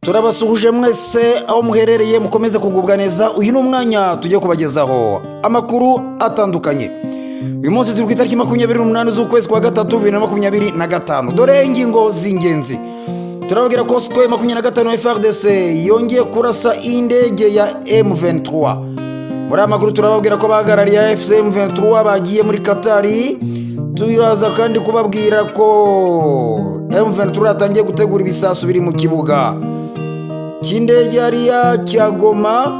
Turabasuhuje mwese aho muherereye, mukomeze kugubwa neza. Uyu ni umwanya tujye kubagezaho amakuru atandukanye. Uyu munsi turi ku itariki 28 z'ukwezi kwa gatatu 2025. Dore ingingo z'ingenzi turababwira ko Sukhoi 25 FARDC yongeye kurasa indege ya M23. Muri aya makuru turababwira ko abahagarariye AFC M23 bagiye muri Katari. Turaza kandi kubabwira ko M23 yatangiye gutegura ibisasu biri mu kibuga cy'indege hariya cya Goma.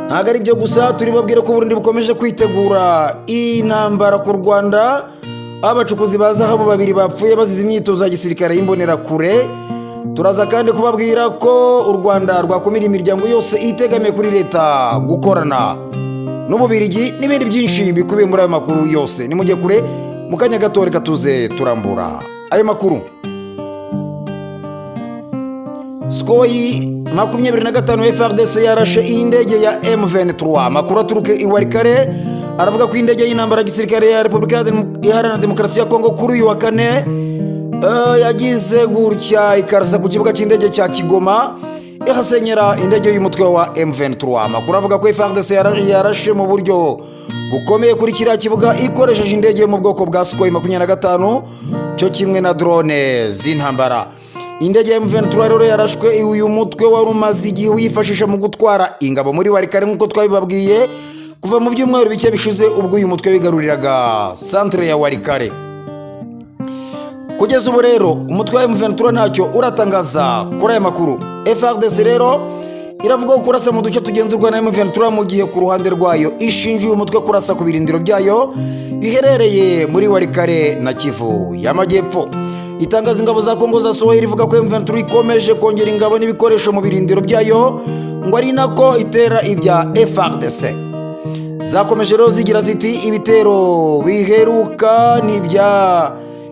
Ntabwo ari byo gusa, turi babwire ko Burundi bukomeje kwitegura intambara ku Rwanda, aho abacukuzi ba zahabu babiri bapfuye bazize imyitozo ya gisirikare y'imbonerakure. Turaza kandi kubabwira ko u Rwanda rwakumira imiryango yose itegamiye kuri leta gukorana n'Ububirigi, n'ibindi byinshi bikubiye muri ayo makuru yose. Nimujye kure, mu kanya gato reka tuze turambura ayo makuru. Sukhoi 25 FARDC yarashe indege ya M23. Amakuru aturuka i Walikale aravuga ko indege y'intambara ya gisirikare ya Repubulika Iharanira Demokarasi ya Kongo kuri uyu wa kane yagize gutya ikarasa ku kibuga cy'indege cya Kigoma, ihasenyera indege y'umutwe wa M23. Amakuru avuga ko FARDC yarashe mu buryo bukomeye kuri kiriya kibuga ikoresheje indege yo mu bwoko bwa Sukhoi 25 cyo kimwe na drone z'intambara. Indege ya M23 rero yarashwe, uyu mutwe wari umaze igihe wifashisha mu gutwara ingabo muri Walikale, nk'uko twabibabwiye kuva mu byumweru bike bishize ubwo uyu mutwe wigaruriraga centre ya Walikale. Kugeza ubu rero umutwe wa M23 ntacyo uratangaza kuri aya makuru. FARDC rero iravuga ko kurasa mu duce tugenzurwa na M23, mu gihe ku ruhande rwayo ishinja uyu mutwe kurasa ku birindiro byayo biherereye muri Walikale na Kivu y'Amajyepfo. Itangazo ingabo za Kongo zasohoye rivuga ko M23 ikomeje kongera ingabo n'ibikoresho mu birindiro byayo, ngo ari nako itera ibya FARDC. Zakomeje rero zigira ziti: "Ibitero biheruka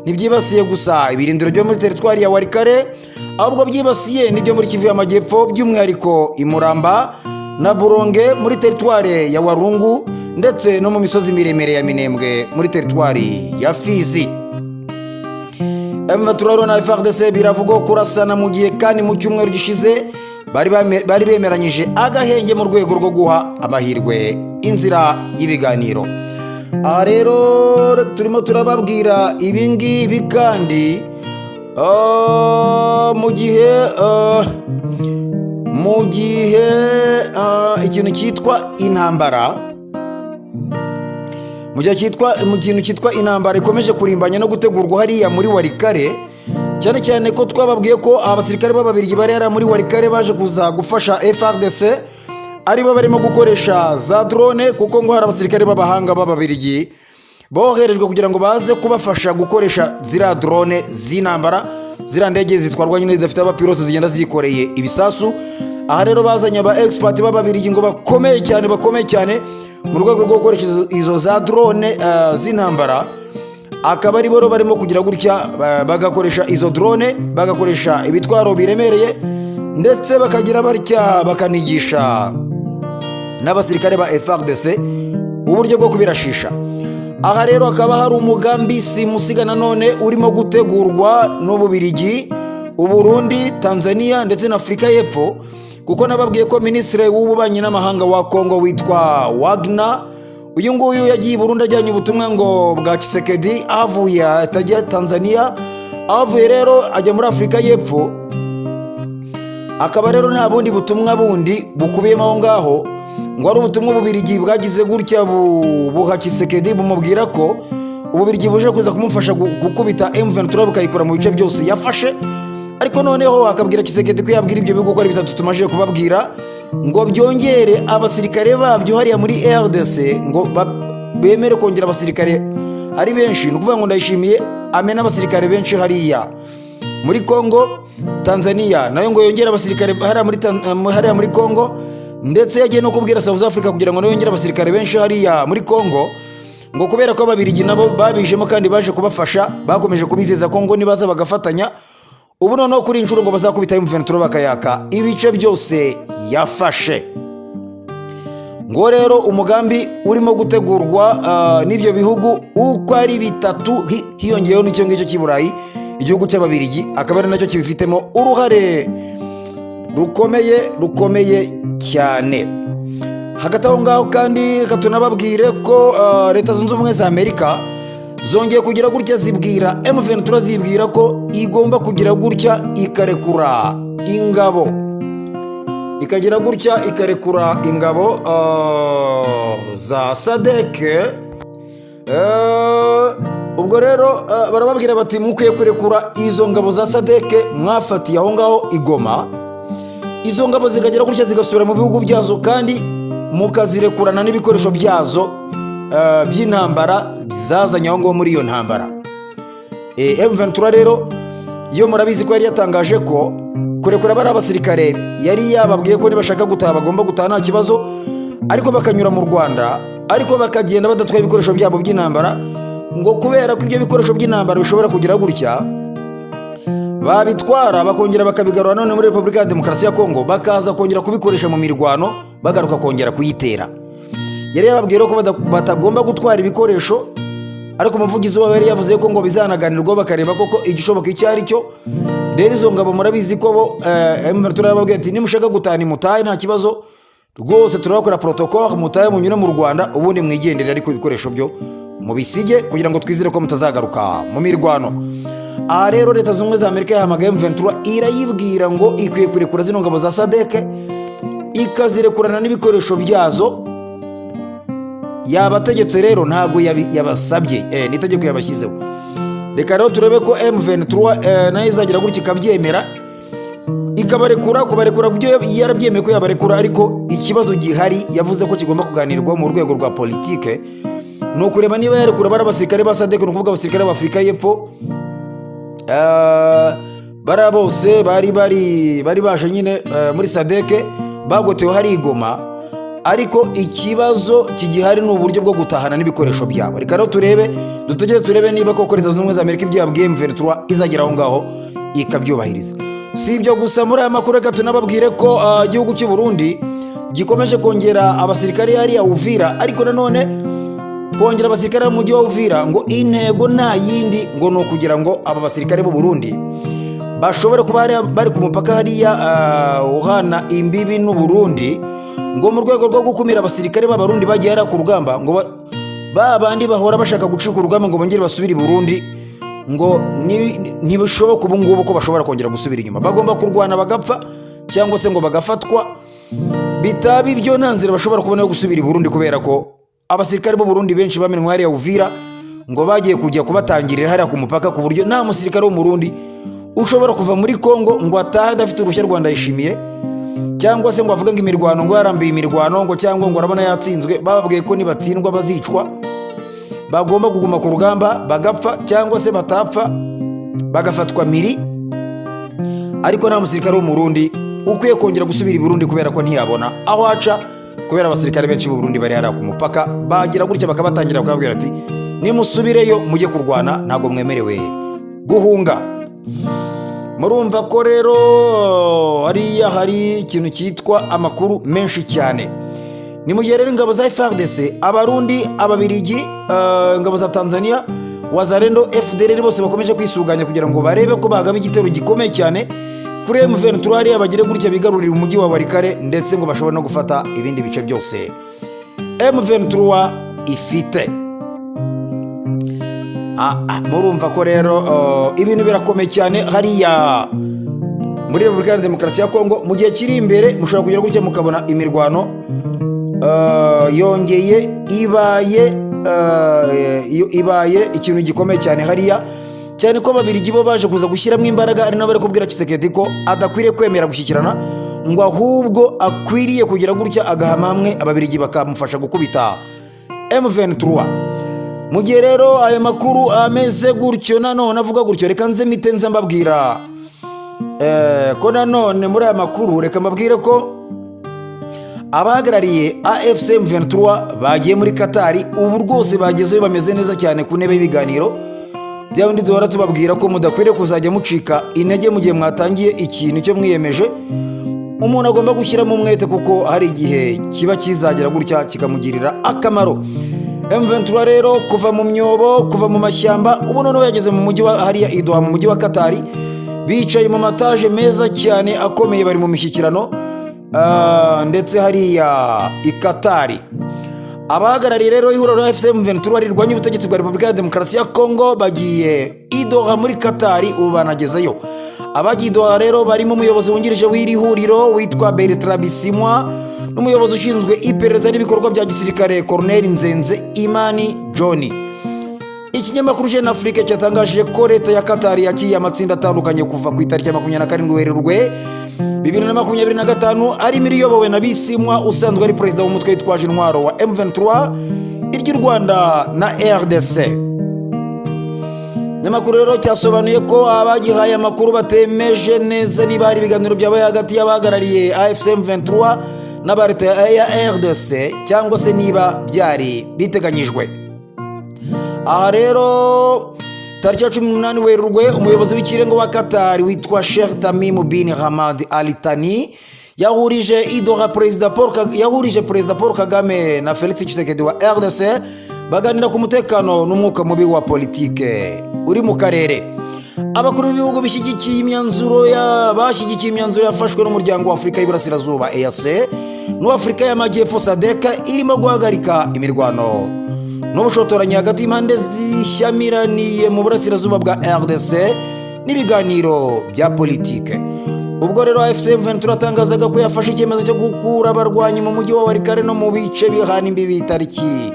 ntibyibasiye gusa ibirindiro byo muri teritwari ya Walikale, ahubwo byibasiye n'ibyo muri Kivu y'Amajyepfo, by'umwihariko i Muramba na Buronge muri teritwari ya Walungu, ndetse no mu misozi miremire ya Minembwe muri teritwari ya Fizi." M23 na FARDC biravugwa kurasana mu gihe kandi mu cyumweru gishize bari bemeranyije agahenge mu rwego rwo guha amahirwe inzira y'ibiganiro. Aha rero turimo turababwira ibi ngibi kandi mu gihe ikintu cyitwa intambara, mu gihe cyitwa mu kintu cyitwa intambara ikomeje kurimbanya no gutegurwa hariya muri Walikale, cyane cyane ko twababwiye ko abasirikare b'Ababirigi bari hariya muri Walikale baje kuza gufasha FARDC, aribo barimo gukoresha za drone, kuko ngo hari abasirikare b'abahanga b'Ababirigi boherejwe kugira ngo baze kubafasha gukoresha ziriya drone z'intambara, ziriya ndege zitwarwa nyine zidafite abapilote, zigenda zikoreye ibisasu. Aha rero bazanye aba expert b'Ababirigi ngo bakomeye cyane, bakomeye cyane mu rwego rwo gukoresha izo za drone z'intambara, akaba ari bo rero barimo kugira gutya bagakoresha izo drone, bagakoresha ibitwaro biremereye, ndetse bakagira batya bakanigisha n'abasirikare ba FARDC uburyo bwo kubirashisha. Aha rero hakaba hari umugambi simusiga nanone urimo gutegurwa n'Ububirigi, Uburundi, Tanzania ndetse na Afurika y'Epfo, kuko nababwiye ko minisitiri w'ububanyi n'amahanga wa Kongo witwa Wagner, uyu nguyu yagiye i Burundi ajyanye ubutumwa ngo bwa Tshisekedi, ahavuye atajya Tanzania, ahavuye rero ajya muri Afurika y'Epfo. Akaba rero nta bundi butumwa bundi bukubiyemo aho ngaho, ngo ari ubutumwa Ububirigi bwagize gutya buha Tshisekedi, bumubwira ko Ububirigi buje kuza kumufasha gukubita M23 bukayikura mu bice byose yafashe. Ariko noneho akabwira Tshisekedi ko yabwira ibyo bihugu uko ari bitatu tumaze kubabwira ngo byongere abasirikare babyo hariya muri RDC, ngo bemere kongera abasirikare ari benshi. Ni ukuvuga ngo Ndayishimiye amena abasirikare benshi hariya muri Congo, Tanzania nayo ngo yongere abasirikare hariya muri Congo, ndetse yagiye no kubwira South Africa kugira ngo nayo yongere abasirikare benshi hariya muri Congo, ngo kubera ko Ababirigi nabo babijemo kandi baje kubafasha, bakomeje kubizeza ko ngo nibaza bagafatanya, ubu noneho kuri iyi nshuro ngo bazakubita M23 bakayaka ibice byose yafashe. Ngo rero umugambi urimo gutegurwa n'ibyo bihugu uko ari bitatu, hiyongeyeho n'icyo ngicyo cy'i Burayi, igihugu cy'Ababirigi akaba ari nacyo kibifitemo uruhare. Rukomeye, rukomeye cyane. Hagati aho ngaho kandi, reka tunababwire ko Leta Zunze Ubumwe za Amerika zongeye kugira gutya zibwira M23, zibwira ko igomba kugira gutya ikarekura ingabo, ikagira gutya ikarekura ingabo za SADC. Ubwo rero barababwira bati: "Mukwiye kurekura izo ngabo za SADC mwafatiye aho ngaho i Goma, izo ngabo zikagera gutya zigasubira mu bihugu byazo, kandi mukazirekurana n'ibikoresho byazo by'intambara zazanye aho ngaho muri iyo ntambara." M23 rero yo murabizi ko yari yatangaje ko kurekura bari abasirikare, yari yababwiye ko nibashaka gutaha bagomba gutaha nta kibazo, ariko bakanyura mu Rwanda, ariko bakagenda badatwaye ibikoresho byabo by'intambara, ngo kubera ko ibyo bikoresho by'intambara bishobora kugira gutya babitwara bakongera bakabigarura none muri Repubulika ya Demokarasi ya Kongo, bakaza kongera kubikoresha mu mirwano, bagaruka kongera kuyitera. Yari yababwiye ko batagomba gutwara ibikoresho, ariko umuvugizi wabo yari yavuze ko ngo bizanaganirwaho, bakareba koko igishoboka icyo ari cyo. Rero izo ngabo murabizi ko bo M23 yarababwiye ati: "Nimushaka gutaha nimutahe, nta kibazo rwose, turabakora protocole, mutahe munyure mu Rwanda, ubundi mwigendere, ariko ibikoresho byo mubisige kugira ngo twizere ko mutazagaruka mu mirwano." Aha rero Leta Zunze Ubumwe za Amerika yahamagaye M23, irayibwira ngo ikwiye kurekura zino ngabo za SADC, ikazirekurana n'ibikoresho byazo. Yabategetse rero, ntabwo yabasabye, ni itegeko yabashyizeho. Reka rero turebe ko M23 nayo izagira gutya ikabyemera, ikabarekura. Kubarekura byo yarabyemeye ko yabarekura, ariko ikibazo gihari yavuze ko kigomba kuganirwaho mu rwego rwa politike ni ukureba niba yarekura bari abasirikare ba SADC, ni ukuvuga abasirikare b'Afurika y'Epfo, bariya bose bari baje nyine muri SADC bagotewe hari i Goma, ariko ikibazo kigihari ni uburyo bwo gutahana n'ibikoresho byabo. Reka rero turebe, dutegere turebe niba koko Leta Zunze Ubumwe za Amerika ibyo yabwiye M23 izagera aho ngaho ikabyubahiriza. Si ibyo gusa muri aya makuru, reka tunababwire ko igihugu cy'u Burundi gikomeje kongera abasirikare hariya Uvira, ariko nanone kongera abasirikare mu mujyi wa Uvira ngo intego nta yindi, ngo ni ukugira ngo aba basirikare b'u Burundi bashobore kuba bari ku mupaka hariya uhana imbibi n'u Burundi, ngo mu rwego rwo gukumira abasirikare b'Abarundi bagiye hariya ku rugamba, ngo ba bandi bahora bashaka gucika urugamba ngo bongere basubire i Burundi, ngo ntibishoboka ubu ngubu ko bashobora kongera gusubira inyuma. Bagomba kurwana bagapfa cyangwa se ngo bagafatwa, bitaba ibyo nta nzira bashobora kubona yo gusubira i Burundi, kubera ko abasirikare b'u Burundi benshi bamenwe hariya Uvira, ngo bagiye kujya kubatangirira hariya ku mupaka, ku buryo nta musirikare w'Umurundi ushobora kuva muri Kongo ngo atahe adafite uruhushya rwa Ndayishimiye, cyangwa se ngo avuge ngo imirwano, ngo yarambiye imirwano, ngo cyangwa ngo arabona yatsinzwe. Bababwiye ko nibatsindwa bazicwa, bagomba kuguma ku rugamba bagapfa, cyangwa se batapfa bagafatwa miri, ariko nta musirikare w'Umurundi ukwiye kongera gusubira i Burundi, kubera ko ntiyabona aho aca, kubera abasirikare benshi b'u Burundi bari hariya ku mupaka, bagira gutya bakabatangira, bakababwira ati: "Nimusubireyo mujye kurwana, ntabwo mwemerewe guhunga." Murumva ko rero hariya hari ikintu cyitwa amakuru menshi cyane. Ni mu gihe rero ingabo za FARDC, Abarundi, Ababirigi, ingabo za Tanzania, Wazalendo, FDLR, bose bakomeje kwisuganya kugira ngo barebe ko bagaba igitero gikomeye cyane kuri M23 hariya, bagire gutya bigarurira umujyi wa Walikale, ndetse ngo bashobore no gufata ibindi bice byose M23 ifite. Murumva ko rero ibintu birakomeye cyane hariya muri Repubulika ya Demokarasi ya Kongo. Mu gihe kiri imbere mushobora kugira gutya mukabona imirwano yongeye ibaye, ibaye ikintu gikomeye cyane hariya, cyane ko Ababirigi bo baje kuza gushyiramo imbaraga, ari nabo bari kubwira Tshisekedi ko adakwiriye kwemera gushyikirana, ngo ahubwo akwiriye kugira gutya agahama hamwe, Ababirigi bakamufasha gukubita M23. Mu gihe rero ayo makuru ameze gutyo, nanone avuga gutyo, reka nze mite nze mbabwira ko nanone muri aya makuru, reka mbabwire ko abahagarariye AFC M23 bagiye muri Katari. Ubu rwose bagezeyo, bameze neza cyane ku ntebe y'ibiganiro. Bya bindi duhora tubabwira ko mudakwiriye kuzajya mucika intege mu gihe mwatangiye ikintu cyo mwiyemeje, umuntu agomba gushyiramo umwete, kuko hari igihe kiba kizagera gutya kikamugirira akamaro. M23 rero kuva mu myobo, kuva mu mashyamba, ubu noneho yageze mu mujyi wa hariya i Doha, mu mujyi wa Katari. Bicaye mu mataje meza cyane akomeye, bari mu mishyikirano, ndetse hariya i Katari. Abahagarariye rero ihuriro AFC M23 rirwanya ubutegetsi bwa Repubulika ya Demokarasi ya Kongo bagiye i Doha muri Katari, ubu banagezeyo. Abagiye i Doha rero barimo umuyobozi wungirije w'iri huriro witwa Bertrand Bisimwa n'umuyobozi ushinzwe iperereza n'ibikorwa bya gisirikare, Colonel Nzenze Imani John. Ikinyamakuru Jeune Afrique cyatangaje ko leta ya Katari yakiriye amatsinda atandukanye kuva ku itariki ya 27 Werurwe 2025, arimo iriyobowe na Bisimwa usanzwe ari perezida w'umutwe witwaje intwaro wa M23, iry'u Rwanda na RDC. Nyamakuru rero cyasobanuye ko abagihaye amakuru batemeje neza niba hari ibiganiro byabaye hagati y'abahagarariye AFC M23 n'aba leta ya RDC cyangwa se niba byari biteganyijwe. Aha rero, tariki ya 18 Werurwe, umuyobozi w'ikirenga wa Katari witwa Sheikh Tamim bin Hamad Al Thani yahurije i Doha perezida Paul yahurije perezida Paul Kagame na Felix Tshisekedi wa RDC, baganira ku mutekano n'umwuka mubi wa politike uri mu karere. Abakuru b'ibihugu bishyigikiye imyanzuro ya bashyigikiye imyanzuro yafashwe n'Umuryango wa Afurika y'Iburasirazuba, EAC, n'uw'Afurika y'Amajyepfo, SADC, irimo guhagarika imirwano n'ubushotoranyi hagati y'impande zishyamiraniye mu burasirazuba bwa RDC n'ibiganiro bya politike. Ubwo rero AFC M23 atangazaga ko yafashe icyemezo cyo gukura abarwanyi mu mujyi wa Walikale no mu bice bihana imbibi tariki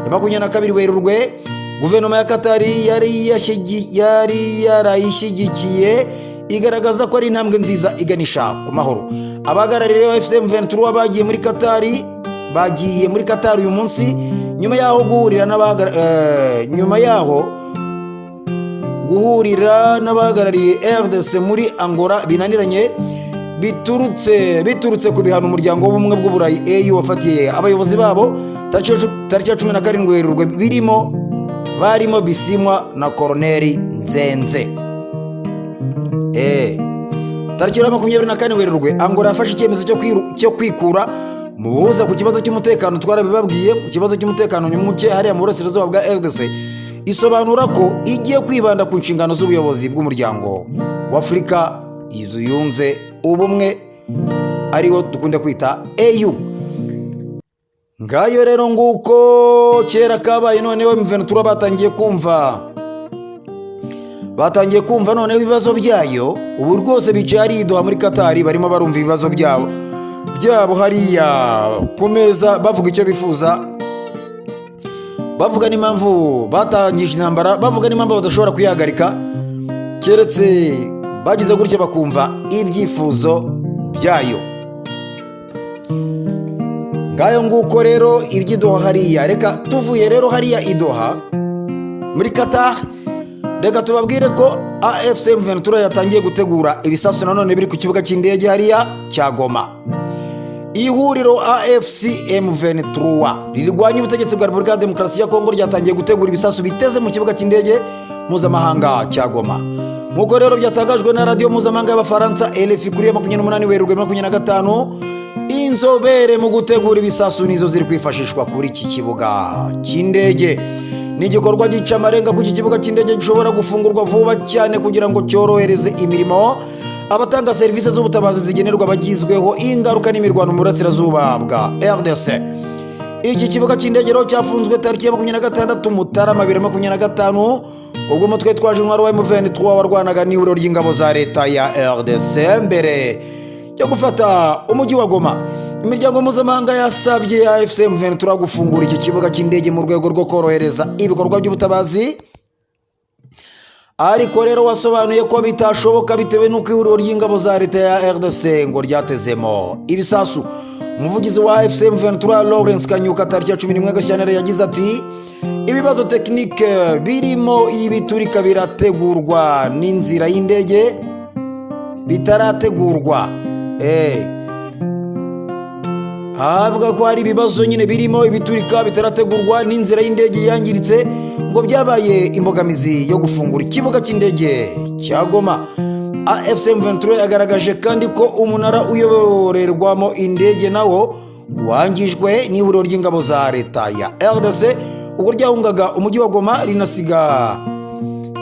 ya 22 Werurwe, guverinoma ya Katari yari yarayishyigikiye, igaragaza ko ari intambwe nziza iganisha ku mahoro. Abahagarariye AFC M23 bagiye muri Katari uyu munsi nyuma yaho guhurira n'abahagarariye RDC muri Angola binaniranye biturutse ku bihano Umuryango w'Ubumwe bw'Uburayi, EU, wafatiye abayobozi babo tariki ya 17 Werurwe, barimo Bisimwa na Koroneri Nzenze. Tariki ya 24 Werurwe, Angola yafashe icyemezo cyo kwikura mu buhuza ku kibazo cy'umutekano, twarabibabwiye, mu kibazo cy'umutekano muke hariya mu burasirazuba bwa RDC, isobanura ko igiye kwibanda ku nshingano z'ubuyobozi bw'Umuryango w'Afurika Yunze Ubumwe, ariwo dukunda kwita AU. Ngayo rero, nguko kera kabaye. Noneho M23 batangiye kumva noneho ibibazo byayo. Ubu rwose bicaye hariya i Doha muri Katari, barimo barumva ibibazo byabo hariya ku meza, bavuga icyo bifuza, bavuga n'impamvu batangije intambara, bavuga n'impamvu badashobora kuyihagarika keretse bagize gutya bakumva ibyifuzo byayo. Ngayo nguko rero iby'i Doha hariya. Reka tuvuye rero hariya i Doha muri Qatar, reka tubabwire ko AFC M23 yatangiye gutegura ibisasu nanone biri ku kibuga cy'indege hariya cya Goma. Ihuriro AFC M23 rirwanya ubutegetsi bwa Repubulika ya Demokarasi ya Kongo ryatangiye gutegura ibisasu biteze mu kibuga cy'indege mpuzamahanga cya Goma, nk'uko rero byatangajwe na radiyo mpuzamahanga y'Abafaransa RFI kuri ya 28 Werurwe 25. Inzobere mu gutegura ibisasu nizo ziri kwifashishwa kuri iki kibuga cy'indege. Ni igikorwa gica amarenga ko iki kibuga cy'indege gishobora gufungurwa vuba cyane kugira ngo cyorohereze imirimo abatanga serivisi z'ubutabazi zigenerwa abagizweho ingaruka n'imirwano mu burasirazuba bwa RDC. Iki kibuga cy'indege rero cyafunzwe tariki ya 26 Mutarama 2025, ubwo umutwe witwaje intwaro wa M23 warwanaga n'ihuriro ry'ingabo za leta ya RDC mbere yo gufata umujyi wa Goma. Imiryango mpuzamahanga yasabye AFC M23 gufungura iki kibuga cy'indege mu rwego rwo korohereza ibikorwa by'ubutabazi, ariko rero wasobanuye ko bitashoboka bitewe n'uko ihuriro ry'ingabo za leta ya RDC ngo ryatezemo ibisasu. Umuvugizi wa AFC M23, Lawrence Kanyuka, tariki ya 11 Gashyantare yagize ati: "Ibibazo tekinike birimo ibiturika birategurwa n'inzira y'indege bitarategurwa." Avuga ko hari ibibazo nyine birimo ibiturika bitarategurwa n'inzira y'indege yangiritse, ngo byabaye imbogamizi yo gufungura ikibuga cy'indege cya Goma. AFC M23 yagaragaje kandi ko umunara uyoborerwamo indege nawo wangijwe n'ihuriro ry'ingabo za leta ya RDC ubwo ryahungaga umujyi wa Goma, rinasiga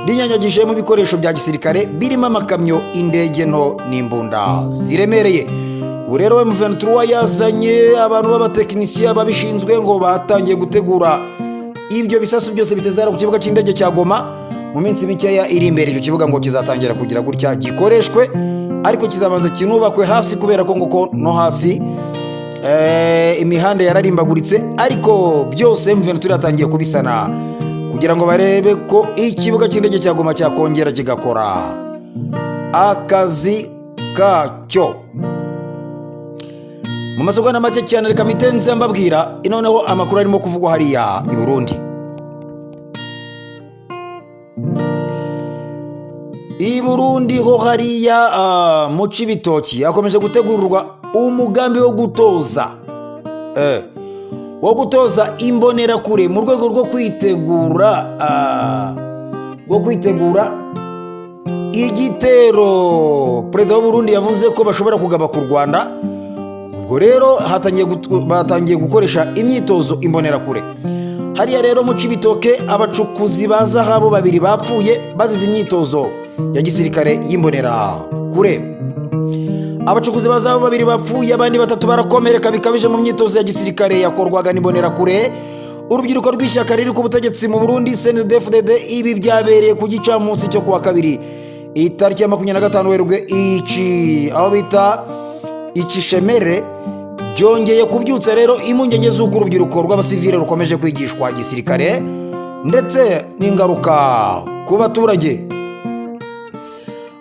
rinyanyagijemo ibikoresho bya gisirikare birimo amakamyo, indege nto n'imbunda ziremereye. Ubu rero M23 yazanye abantu b'abatekinisiye babishinzwe ngo batangiye gutegura ibyo bisasu byose bitezara ku kibuga cy'indege cya Goma. Mu minsi mikeya iri imbere, icyo kibuga ngo kizatangira kugira gutya gikoreshwe, ariko kizabanza kinubakwe hasi, kubera ko ngo ko no hasi imihanda yararimbaguritse. Ariko byose M23 yatangiye kubisana kugira ngo barebe ko ikibuga cy'indege cya Goma cyakongera kigakora akazi kacyo. Mu masegonda make cyane, reka mpite mbabwira noneho amakuru arimo kuvugwa hariya i Burundi. I Burundi ho hariya mu Cibitoki hakomeje gutegurwa umugambi wo gutoza imbonerakure mu rwego rwo kwitegura igitero Perezida w'u Burundi yavuze ko bashobora kugaba ku Rwanda. Ubwo rero batangiye gukoresha imyitozo imbonerakure. Hariya rero mu Cibitoke, abacukuzi ba zahabu babiri bapfuye bazize imyitozo ya gisirikare y'imbonerakure. Abacukuzi ba zahabu babiri bapfuye, abandi batatu barakomereka bikabije mu myitozo ya gisirikare yakorwaga n'imbonerakure, urubyiruko rw'ishyaka riri ku butegetsi mu Burundi, CNDD-FDD. Ibi byabereye ku gicamunsi cyo kuwa kabiri, itariki ya 25 Werurwe, ici aho bita Icishemere. Byongeye kubyutsa rero impungenge z'uko urubyiruko rw'abasivile rukomeje kwigishwa gisirikare, ndetse n'ingaruka ku baturage.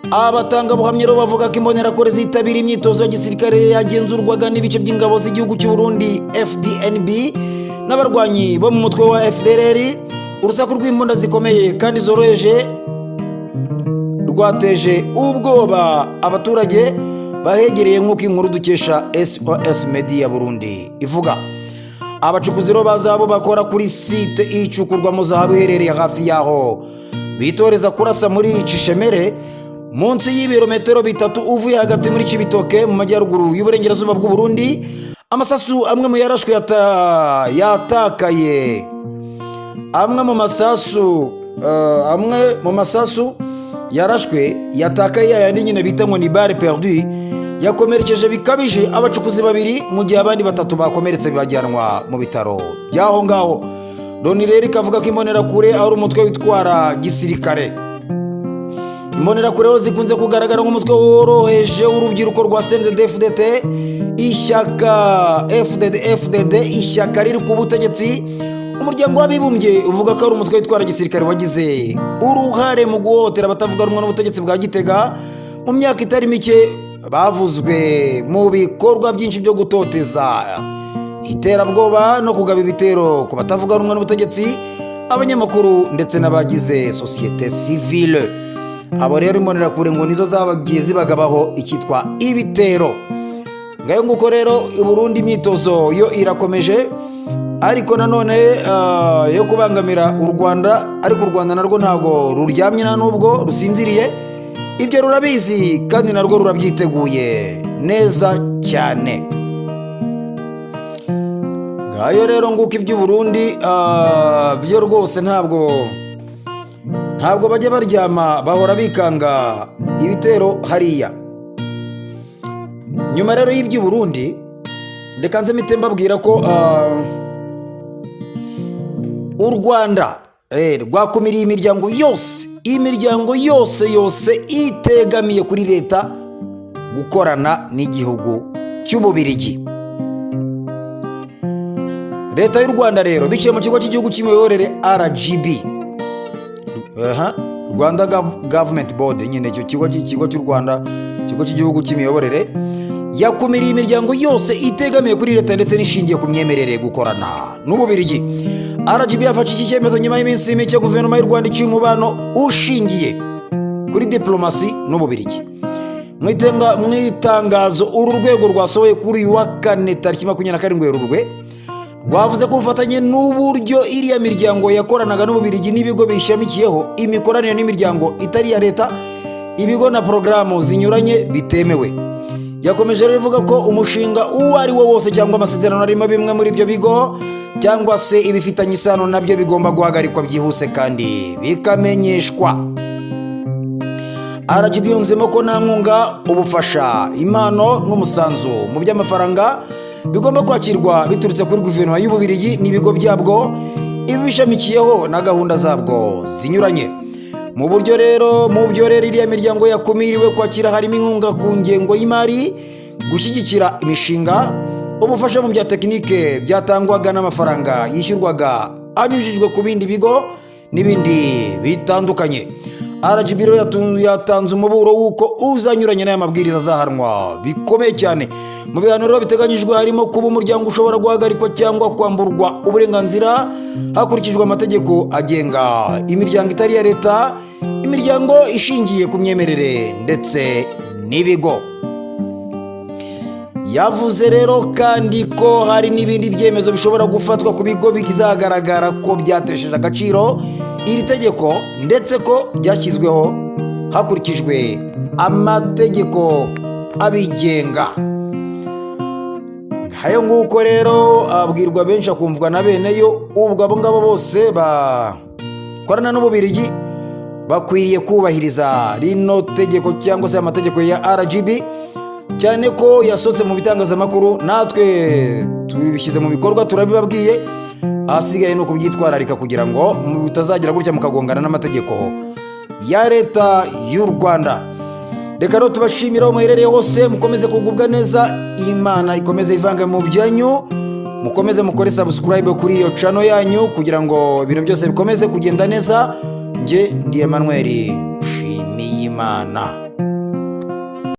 Abatangabuhamya rero bavuga ko imbonerakure zitabira imyitozo ya gisirikare yagenzurwaga n'ibice by'ingabo z'igihugu cy'u Burundi, FDNB, n'abarwanyi bo mu mutwe wa FDLR. Urusaku rw'imbunda zikomeye kandi zoroheje rwateje ubwoba abaturage bahegereye, nk'uko inkuru dukesha SOS Media Burundi ivuga. Abacukuzi rero ba zahabu bakora kuri site icukurwamo zahabu iherereye hafi yaho bitoreza kurasa muri Cishemere, munsi y'ibirometero 3 uvuye hagati muri Cibitoke, mu majyaruguru y'uburengerazuba bw'u Burundi. Amasasu amwe mu yarashwe yatakaye. Amwe mu masasu yarashwe yatakaye, yayandi nyine bita ngo ni balle perdue, yakomerekeje bikabije abacukuzi babiri, mu gihe abandi batatu bakomeretse bajyanwa mu bitaro by'aho ngaho. Loni rero ikavuga ko imbonerakure ari umutwe witwara gisirikare. Imbonerakure rero zikunze kugaragara nk'umutwe woroheje w'urubyiruko rwa CNDD-FDD, ishyaka FDD FDD, ishyaka riri ku butegetsi. Umuryango w'Abibumbye uvuga ko ari umutwe witwara gisirikare wagize uruhare mu guhohotera abatavuga rumwe n'ubutegetsi bwa Gitega mu myaka itari mike. Bavuzwe mu bikorwa byinshi byo gutoteza, iterabwoba no kugaba ibitero ku batavuga rumwe n'ubutegetsi, abanyamakuru ndetse n'abagize sosiyete sivile. Abo rero imbonerakure ngo nizo zabagiye zibagabaho icyitwa ibitero. Ngayo nguko rero, i Burundi imyitozo yo irakomeje, ariko nanone yo kubangamira u Rwanda. Ariko u Rwanda narwo ntabwo ruryamye, nta nubwo rusinziriye. Ibyo rurabizi kandi narwo rurabyiteguye neza cyane. Ngayo rero nguko iby'u Burundi byo rwose ntabwo bajya baryama, bahora bikanga ibitero hariya. Nyuma rero y'iby'u Burundi, reka nze mpite mbabwira ko u Rwanda rwakumiriye imiryango yose yose itegamiye kuri leta gukorana n'igihugu cy'Ububirigi. Leta y'u Rwanda rero, biciye mu Kigo cy'Igihugu cy'Imiyoborere, RGB, aha, Rwanda Government Board nyine, icyo kigo cy'u Rwanda, Ikigo cy'Igihugu cy'Imiyoborere, yakumiriye imiryango yose itegamiye kuri leta ndetse n'ishingiye ku myemerere gukorana n'Ububirigi. RGB yafashe iki cyemezo nyuma y'iminsi mike guverinoma y'u Rwanda iciye umubano ushingiye kuri diplomasi n'Ububirigi. Mu itangazo uru rwego rwasohoye kuri uyu wa kane, tariki 27 Werurwe, rwavuze ko ubufatanye n'uburyo iriya miryango yakoranaga n'Ububirigi n'ibigo bishamikiyeho, imikoranire n'imiryango itari iya leta, ibigo na porogaramu zinyuranye bitemewe. Yakomeje rero ivuga ko umushinga uwo ari wo wose cyangwa amasezerano arimo bimwe muri ibyo bigo cyangwa se ibifitanye isano nabyo bigomba guhagarikwa byihuse kandi bikamenyeshwa. RGB yunzemo ko nta nkunga, ubufasha, impano n'umusanzu mu by'amafaranga bigomba kwakirwa biturutse kuri guverinoma y'Ububirigi n'ibigo byabwo ibishamikiyeho na gahunda zabwo zinyuranye. Mu buryo rero, mu byo rero iriya miryango yakumiriwe kwakira harimo inkunga ku ngengo y'imari, gushyigikira imishinga, ubufasha mu bya tekinike byatangwaga n'amafaranga yishyurwaga anyujijwe ku bindi bigo n'ibindi bitandukanye. RGB rero yatanze umuburo w'uko uzanyuranye n'aya mabwiriza azahanwa bikomeye cyane. Mu bihano rero biteganyijwe harimo kuba umuryango ushobora guhagarikwa cyangwa kwamburwa uburenganzira hakurikijwe amategeko agenga imiryango itari iya leta, imiryango ishingiye ku myemerere ndetse n'ibigo. Yavuze rero kandi ko hari n'ibindi byemezo bishobora gufatwa ku bigo bizagaragara ko byatesheje agaciro iri tegeko ndetse ko byashyizweho hakurikijwe amategeko abigenga. Ngayo nguko rero, abwirwa benshi akumvwa na bene yo. Ubwo abo ngabo bose bakorana n'Ububirigi bakwiriye kubahiriza rino tegeko cyangwa se amategeko ya RGB, cyane ko yasohotse mu bitangazamakuru, natwe tubishyize mu bikorwa, turabibabwiye. Ahasigaye ni ukubyitwararika kugira ngo mutazagira gutya mukagongana n'amategeko ya Leta y'u Rwanda. Reka rero tubashimira aho muherereye hose, mukomeze kugubwa neza, Imana ikomeze ivange mu byanyu, mukomeze mukore subscribe kuri iyo channel yanyu kugira ngo ibintu byose bikomeze kugenda neza. Njye ndi Emmanuel Nshimiyimana.